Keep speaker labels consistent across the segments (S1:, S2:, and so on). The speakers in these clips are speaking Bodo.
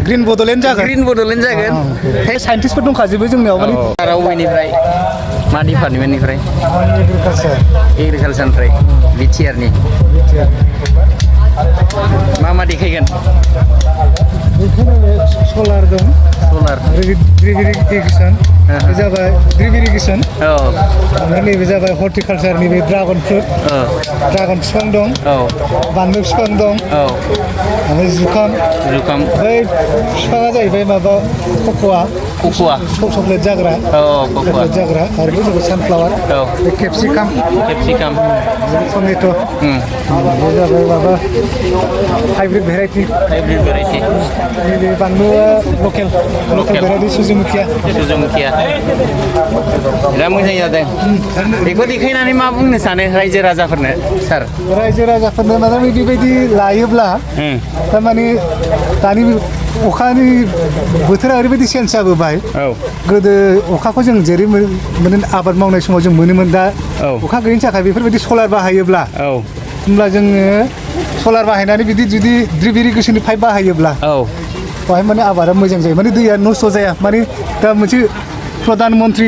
S1: ग्रीन बड'लेण्ड जागोन साइन्टिस्टफोर दंखाजोबो जोंनियाव माने
S2: रावनिफ्राय मा डिपार्टमेन्टनिफ्राय एग्रिकालचारनिफ्राय बिटिआरनि मा देखायगोन
S1: सलार दं ड्रिप इरिगेसन जाबाय ड्रिप इरिगेसन ओमफ्राय नैबे जाबाय हर्टिकालचार नैबे ड्रागन फ्रुट ड्रागन बिफां दं बानलु बिफां दं ओमफ्राय जुखाम बै बिफाङा जाहैबाय माबा कक'आ चक्लेट जाग्रा आरो बे जाबाय सानफ्लावार केपसिकाम टमेट' बे जाबाय माबा हाइब्रिद भेराइटि नैबे बानलुआ लकेल भेराइटि सुजुमुखिया
S2: बिराद मोजां जादों बेखौ देखायनानै मा बुंनो सानो रायजो राजाफोरनो सार
S1: रायजो राजाफोरनो माने बेबायदि लायोब्ला थारमाने दानि अखानि बोथोरा ओरैबायदि चेन्ज जाबोबाय गोदो अखाखौ जों जेरै मोनो आबाद मावनाय समाव जों मोनोमोन दा अखा गैयिनि थाखाय बेफोरबायदि सलार बाहायोब्ला होमब्ला जोङो सलार बाहायनानै बिदि जुदि ड्रिप इरिगेसननि पाइप बाहायोब्ला बेवहाय माने आबादा मोजां जायो माने दैया नस्थ' जाया माने दा मोनसे प्रधान मन्त्रि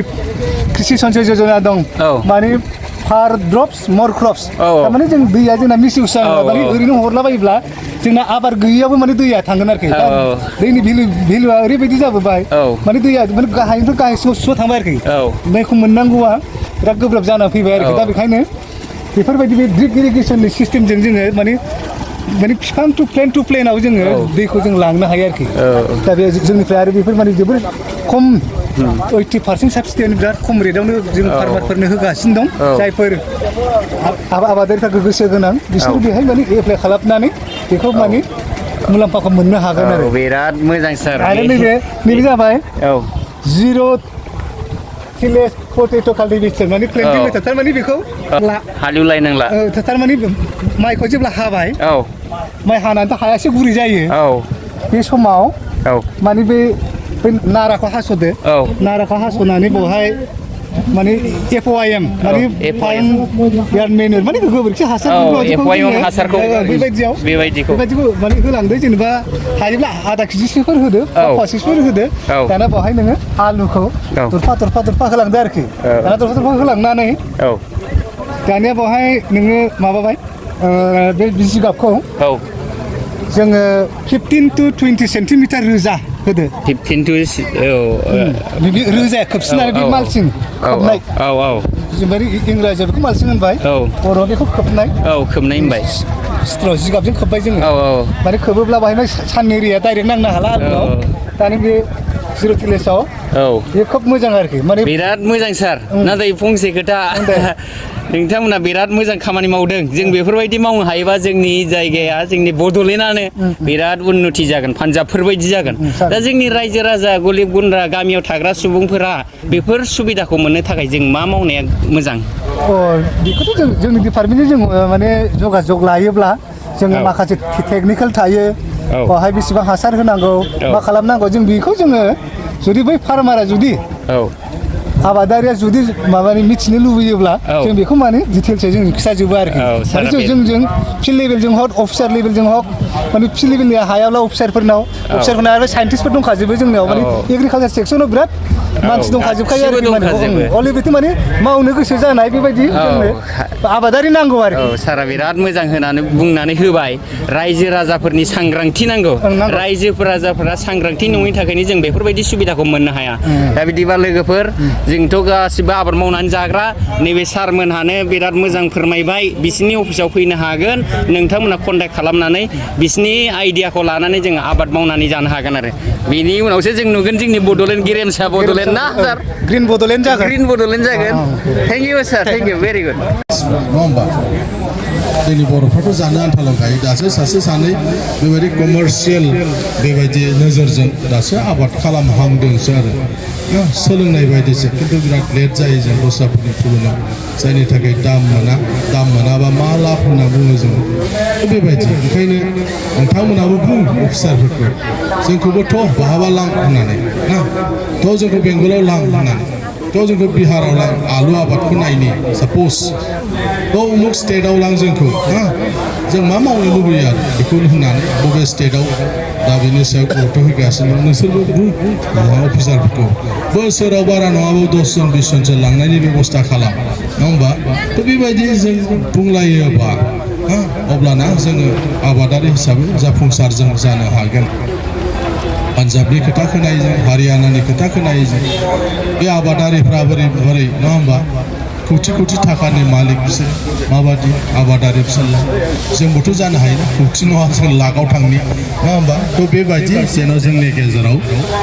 S1: कृषि सन्चय योजना दं माने फार ड्रप्स मर क्रप्स थारमाने जों दैया जोंना मिस इउस जानाङा माने ओरैनो हरलाबायोब्ला जोंना आबाद गैयैयावबो माने दैया थांगोन आरोखि दैनि भेलुआ ओरैबायदि जाबोबाय माने दैया माने गाहायनिफ्राय गाहायसिम थांबाय आरोखि दैखौ मोननांगौआ बिराद गोब्राब जानानै फैबाय आरोखि दा बेखायनो बेफोरबायदि बे ड्रिप इरिगेसननि सिस्टेमजों जोङो माने बिफां टु प्लेनाव जोङो दैखौ जों लांनो हायो आरोखि दा बे जोंनिफ्राय आरो बेफोर माने जोबोर खम 80% साबसिडि बिराद खम रेटआवनो जों फार्मारफोरनो होगासिनो दं जायफोर आबादारिफ्रा गोसो गोनां बिसोर बेहाय माने एप्लाइ खालामनानै बेखौ माने मुलाम्फाखौ मोननो हागोन आरो
S2: बिराद मोजां सार
S1: आरो नैबे जाबाय जिर' टिलेज पटेट' काल्टिभेसन माने प्लेन्टिं मेथड थारमाने बेखौ
S2: हालेवलायनांला
S1: थारमाने माइखौ जेब्ला हाबाय माइ हानानैथ' हाया एसे गुरै जायो बे समाव माने बे नाराखौ हास'दो नाराखौ हास'नानै बेवहाय माने FOIM माने फार्म यार्ड मेनुर माने गोबोरखि हासारखौ बेबायदिखौ माने होलांदो जेनेबा हायोब्ला आधा केजिसोफोर होदो पसिसफोर होदो दाना बेवहाय नोङो आलुखौ दरफा होलांदो आरोखि दाना दरफा होलांनानै दानिया बेवहाय नोङो माबाबाय बे जिगाबखौ जोङो 15 to 20 सेन्टिमिटार रोजा होदो
S2: 15 to
S1: रोजाया खोबसिननानै बे मालसिं खोबनाय जोंबायदि इंराजियाव बेखौ मालसिं होनबाय बर'आव बेखौ खोबनाय
S2: होनबाय
S1: स्ट्र' जिगाबजों खोबबाय जोङो माने खोबोब्ला बाहाय साननि एरिया डाइरेक्ट नांनो हाला आलुआव दानि बे जिर' टिलेजआव बे खोब मोजां आरोखि माने
S2: बिराद मोजां सार नाथाय फंसे खोथा नोंथांमोना बिराद मोजां खामानि मावदों जों बेफोरबायदि मावनो हायोबा जोंनि जायगाया जोंनि बड'लेण्डआनो बिराद उन्नति जागोन पान्जाबफोरबायदि जागोन दा जोंनि रायजो राजा गरिब गुन्द्रा गामियाव थाग्रा सुबुंफोरा बेफोर सुबिदाखौ मोननो थाखाय जों मा मावनाया मोजां
S1: बेखौथ' जोंनि डिपार्टमेन्टजों जों माने जगाजग लायोब्ला जोङो माखासे टेकनिकेल थायो बेवहाय बेसेबां हासार होनांगौ मा खालामनांगौ जों बेखौ जोङो जुदि बै फार्मारा जुदि आबादारिया जुदि माबानि मिथिनो लुबैयोब्ला जों बेखौ माने डिटेल्सै जों खिथाजोबो आरोखि माने जों फिल्ड लेभेलजों हक अफिसार लेभेलजों हक माने फिल्ड लेभेलनि हायाब्ला अफिसारफोरनाव आरो साइन्टिस्टफोर दंखाजोबो जोंनियाव माने एग्रिकालचार सेक्सनाव बिराद मानसि दंखाजोबखायो आरोखि अलरेडि माने मावनो गोसो जानाय बेबायदि आबादारि नांगौ आरो
S2: सारा बिराद मोजां बुंनानै होबाय रायजो राजाफोरनि सांग्रांथि नांगौ रायजो राजाफोरा सांग्रांथि नङिनि थाखायनो जों बेफोरबायदि सुबिदाखौ मोननो हाया दा बिदिबा लोगोफोर जोंथ' गासिबो आबाद मावनानै जाग्रा नैबे सारमोनहानो बिराद मोजां फोरमायबाय बिसिनि अफिसाव फैनो हागोन नोंथांमोना कन्टेक्ट खालामनानै बिसिनि आइडियाखौ लानानै जों आबाद मावनानै जानो हागोन आरो बेनि उनावसो जों नुगोन जोंनि बड'लेण्ड गेरेमसा बड'लेण्ड ना सार
S1: ग्रिन बड'लेण्ड जागोन
S2: thank you sir thank you very good
S3: जोंनि बर'फ्राथ' जानो आन्थाल' गायो दासो सासे सानै बेबायदि कमार्शियेल बेबायदि नोजोरजों दासो आबाद खालामहांदोंसो आरो सोलोंनाय बायदिसो खिन्थु बिराद लेट जायो जों दस्राफोरनि तुलनायाव जायनि थाखाय दाम मोनाबा मा लाब होनना बुङो जों बेबायदि ओंखायनो नोंथांमोनाबो बुं अफिसारफोरखौ जोंखौबोथ' बहाबा लां होननानै ना थ' जोंखौ बेंगलाव लां होननानै थ' जोंखौ बिहारावलाय आलु आबादखौ नायनि साप'ज थ' उमुक स्टेटआव लां जोंखौ जों मा मावनो लुबैयो आरो बेखौ होननानै बबे स्टेटआव दा बेनि सायाव गुरुत्त' होगासिनो दं नोंसोरबो अफिसारफोरखौ बोसोराव बारा नङाबो 10 जन 20 जनसो लांनायनि बेब'स्था खालाम नङा होमबा थ' बेबायदि जों बुंलायोबा अब्लाना जोङो आबादारि हिसाबै जाफुंसार जों जानो हागोन पान्जाबनि खोथा खोनायो जों हारियानानि खोथा खोनायो जों बे आबादारिफ्रा बोरै बोरै नङा होमबा कौटि कौटि थाखानि मालिक बिसोर माबादि आबादारि बिसोरलाय जोंबोथ' जानो हायोना कौटि नङा जों लाखआव थांनि नङा होमबा थ' बेबायदि जेन' जोंनि गेजेराव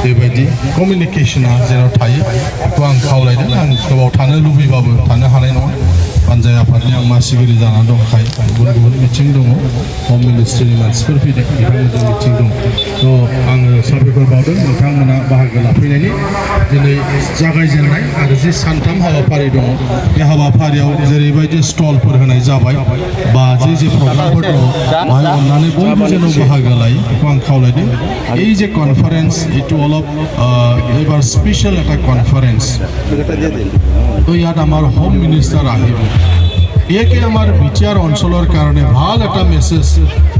S3: बेबायदि कमिउनिकेसना जेराव थायो बेखौ आं खावलायदों आं गोबाव थानो लुबैबाबो थानो हानाय नङा पान्जाब आफादनि आं मासिगिरि जानानै दंखायो गुबुन गुबुन मिथिं दङ हम मिनिस्ट्रिनि मानसिफोर फैदों बिथांमोनजों मिथिं दं थ' आङो साबायखर बावदों नोंथांमोना बाहागो लाफैनायनि दिनै जागायजेननाय आरो जि सानथाम हाबाफारि दङ बे हाबाफारियाव जेरैबायदि स्टलफोर होनाय जाबाय बा जे प्रग्रामफोर दङ बाहाय अननानै बयबो जेन' बाहागो लायो बेखौ आं खावलायदों এই যে কনফারেন্স এইটো অলপ এবাৰ স্পেচিয়েল এটা কনফারেন্স তো ইয়াত আমাৰ হোম মিনিষ্টাৰ আহিব একে আমাৰ বিটিআৰ অঞ্চলৰ কাৰণে ভাল এটা মেছেজ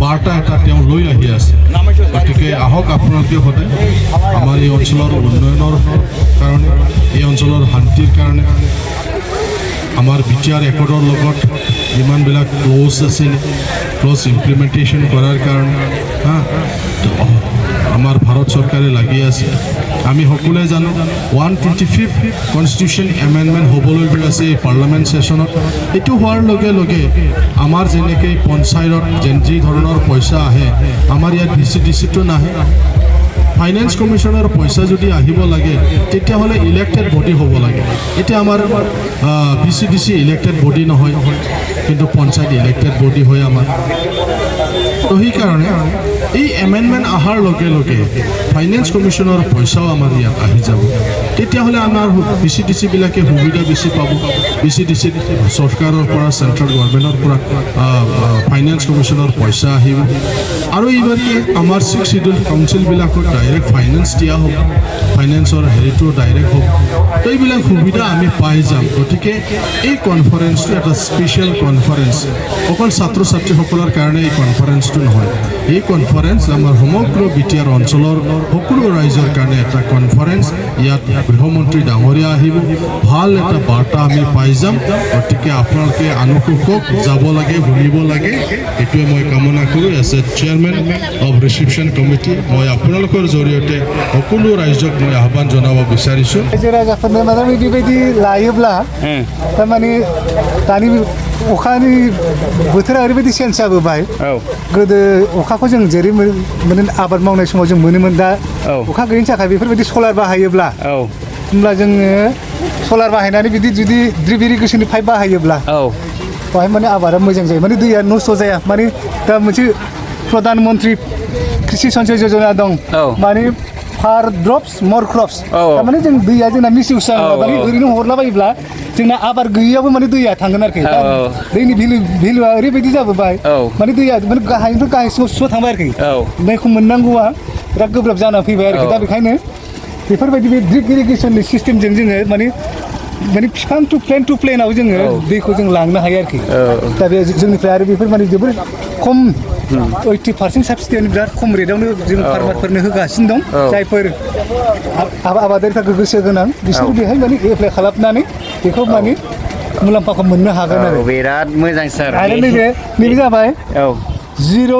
S3: বাৰ্তা এটা তেওঁ লৈ আহি আছে গতিকে আহক আপোনালোকে সদায় আমাৰ এই অঞ্চলৰ উন্নয়নৰ কাৰণে এই অঞ্চলৰ শান্তিৰ কাৰণে আমাৰ বিটিআৰ একৰ্ডৰ লগত যিমানবিলাক ক্ল'জ আছিল ক্ল'জ ইমপ্লিমেণ্টেশ্যন কৰাৰ কাৰণে আমাৰ ভাৰত চৰকাৰে লাগি আছে আমি সকলোৱে জানো 125th কনষ্টিটিউশ্যন এমেণ্ডমেণ্ট হ'বলৈ গৈ আছে এই পাৰ্লামেণ্ট ছেশ্যনত এইটো হোৱাৰ লগে লগে আমাৰ যেনেকৈ পঞ্চায়তত যি ধৰণৰ পইচা আহে আমাৰ ইয়াত VCDCটো নাহে ফাইনেন্স কমিশনৰ পইচা যদি আহিব লাগে তেতিয়াহ'লে ইলেক্টেড বডি হ'ব লাগে এতিয়া আমাৰ VCDC ইলেক্টেড বডি নহয় কিন্তু পঞ্চায়ত ইলেক্টেড বডি হয় আমাৰ তো সেইকাৰণে এই এমেণ্ডমেণ্ট অহাৰ লগে লগে ফাইনেন্স কমিশনৰ পইচাও আমাৰ ইয়াত আহি যাব তেতিয়াহ'লে আমাৰ VCDCবিলাকে সুবিধা বেছি পাব VCDC চৰকাৰৰ পৰা চেণ্ট্ৰেল গভৰ্ণমেণ্টৰ পৰা ফাইনেন্স কমিশনৰ পইচা আহিব আৰু এইবাৰ আমাৰ 6 শিডিউল কাউন্সিলবিলাকক ডাইৰেক্ট ফাইনেন্স দিয়া হ'ব ফাইনেন্সৰ হেৰিটো ডাইৰেক্ট হ'ব তো এইবিলাক সুবিধা আমি পাই যাম গতিকে এই কনফাৰেন্সটো এটা স্পেচিয়েল কনফাৰেন্স অকল ছাত্ৰ ছাত্ৰীসকলৰ কাৰণে এই কনফাৰেন্সটো নহয় এই কনফাৰেন্স আমাৰ সমগ্ৰ বিটিআৰ অঞ্চলৰ সকলো ৰাইজৰ কাৰণে এটা কনফাৰেন্স ইয়াত গৃহমন্ত্ৰী ডাঙৰীয়া আহিব ভাল এটা বাৰ্তা আমি পাই যাম গতিকে আপোনালোকে অনুসুকক যাব লাগে শুনিব লাগে এইটোৱে মই কামনা কৰোঁ as a chairman of reception committee মই আপোনালোকৰ জৰিয়তে সকলো ৰাইজক মই আহ্বান জনাব বিচাৰিছোঁ
S1: रायजो राजाफोरनो माने बेबायदि लायोब्ला थारमाने दानि अखानि बोथोरा ओरैबायदि चेन्ज जाबोबाय गोदो अखाखौ जों जेरै मोनो आबाद मावनाय समाव जों मोनोमोन दा अखा गैयिनि थाखाय बेफोरबायदि सलार बाहायोब्ला होमब्ला जोङो सलार बाहायनानै बिदि जुदि ड्रिप इरिगेसननि पाइप बाहायोब्ला बाहाय माने आबादा मोजां जायो माने दैया नस्थ' जाया माने दा मोनसे प्रधान मन्त्रि कृषि सञ्चय योजना दं माने फार ड्रप्स मर क्रप्स थारमाने जों दैया जोंना मिसइउस जायो माने ओरैनो हरलाबायोब्ला जोंना आबाद गैयैयावबो माने दैया थांगोन आरोखि दैनि भेलुआ ओरैबायदि जाबोबाय माने दैया माने गाहायनिफ्राय गाहायसिमाव थांबाय आरोखि दैखौ मोननांगौआ बिराद गोब्राब जाना फैबाय आरोखि दा बेखायनो बेफोरबायदि बे ड्रिप इरिगेसननि सिस्टेमजों जोङो माने बिफां टु प्लेनाव जोङो दैखौ जों लांनो हायो आरोखि दा बे जोंनिफ्राय आरो बेफोर माने जोबोर खम 80% साबसिडियानो बिराद खम रेटआवनो जों फार्मारफोरनो होगासिनो दं जायफोर आबादारिफ्रा गोसो गोनां बिसोर बेहाय माने एप्लाइ खालामनानै बेखौ माने मुलाम्फाखौ मोननो हागोन आरो
S2: बिराद मोजां सार
S1: आरो नैबे जाबाय जिर'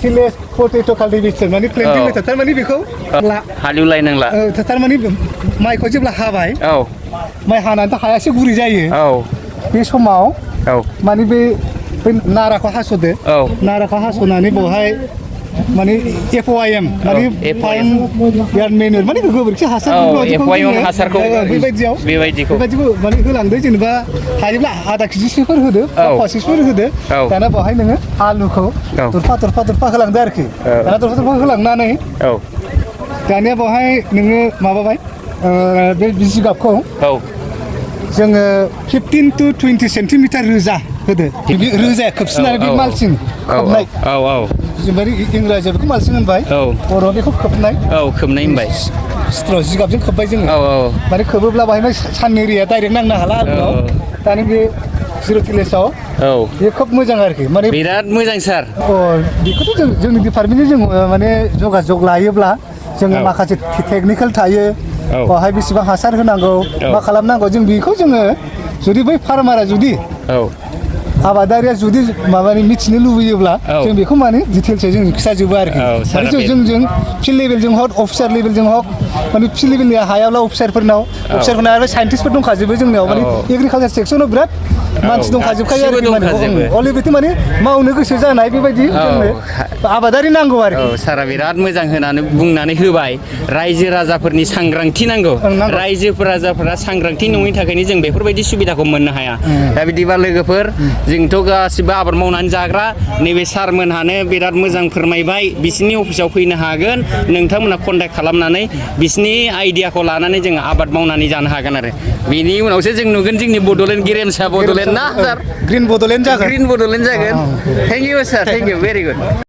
S1: टिलेज पटेट' काल्टिभेसन माने प्लेन्टिं मेथड थारमाने बेखौ
S2: हालेवलायनांला
S1: थारमाने माइखौ जेब्ला हाबाय माइ हानानै हाया एसे गुरै जायो बे समाव माने बे नाराखौ हास'दो नाराखौ हास'नानै बेवहाय माने FOIM माने फाइन यार्ड मेनुर माने गोबोरखि हासार
S2: FOIM हासारखौ
S1: बेबायदिखौ माने होलांदो जेनेबा हायोब्ला आधा केजिसोफोर होदो पसिसफोर होदो दाना बेवहाय नोङो आलुखौ दरफा होलांदो आरोखि दाना दरफा होलांनानै दानिया बेवहाय नोङो माबाबाय बे जिगाबखौ जोङो 15 to 20 सेन्टिमिटार रोजा होदो रोजाया खोबसिननानै बे मालसिं खोबनाय
S2: जों
S1: इंराजियाव बेखौ मालसिं होनबाय बर'आव बेखौ खोबनाय
S2: खोबनाय होनबाय
S1: स्ट्र' जिगाबजों खोब्बाय जोङो
S2: औ औ
S1: माने खोबोब्ला बाहाय साननि रिया डाइरेक्ट नांनो हाला आलुआव दानि बे जिर' टिलेसाव
S2: औ
S1: बे खोब मोजां आरोखि माने
S2: बिराद मोजां सार
S1: बेखौथ' जोंनि डिपार्टमेन्टनि जों माने जगाजग लायोब्ला जोङो माखासे टेकनिकेल थायो बावहाय बेसेबां हासार होनांगौ मा खालामनांगौ जों बेखौ जोङो जुदि बै फार्मारा जुदि आबादारिया जुदि माबानि मिथिनो लुबैयोब्ला जों बेखौ माने डिटेल्सआव जों खिथाजोबो आरोखि माने जों फिल्ड लेभेलजों हक अफिसार लेभेलजों हक माने फिल्ड लेभेलनि हायाब्ला अफिसारफोरनाव आरो साइन्टिस्टफोर दंखाजोबो जोंनियाव माने एग्रिकालचार सेक्सनाव बिराद मानसि दंखाजोबखायो आरोखि माने अलरेडि माने मावनो गोसो जानाय बेबायदि जोंनो आबादारि नांगौ आरो
S2: सारा बिराद मोजां होनानै बुंनानै होबाय रायजो राजाफोरनि सांग्रांथि नांगौ रायजो राजाफोरा सांग्रांथि नङिनि थाखायनो जों बेफोरबायदि सुबिदाखौ मोननो हाया दा बिदिबा लोगोफोर जोंथ' गासिबो आबाद मावनानै जाग्रा नैबे सारमोनहानो बिराद मोजां फोरमायबाय बिसिनि अफिसाव फैनो हागोन नोंथांमोना कन्टेक्ट खालामनानै बिसिनि आइडियाखौ लानानै जों आबाद मावनानै जानो हागोन आरो बेनि उनावसो जों नुगोन जोंनि बड'लेण्ड गेरेमसा बड'लेण्ड ना सार
S1: ग्रिन बड'लेण्ड जागोन
S2: thank you sir thank you very good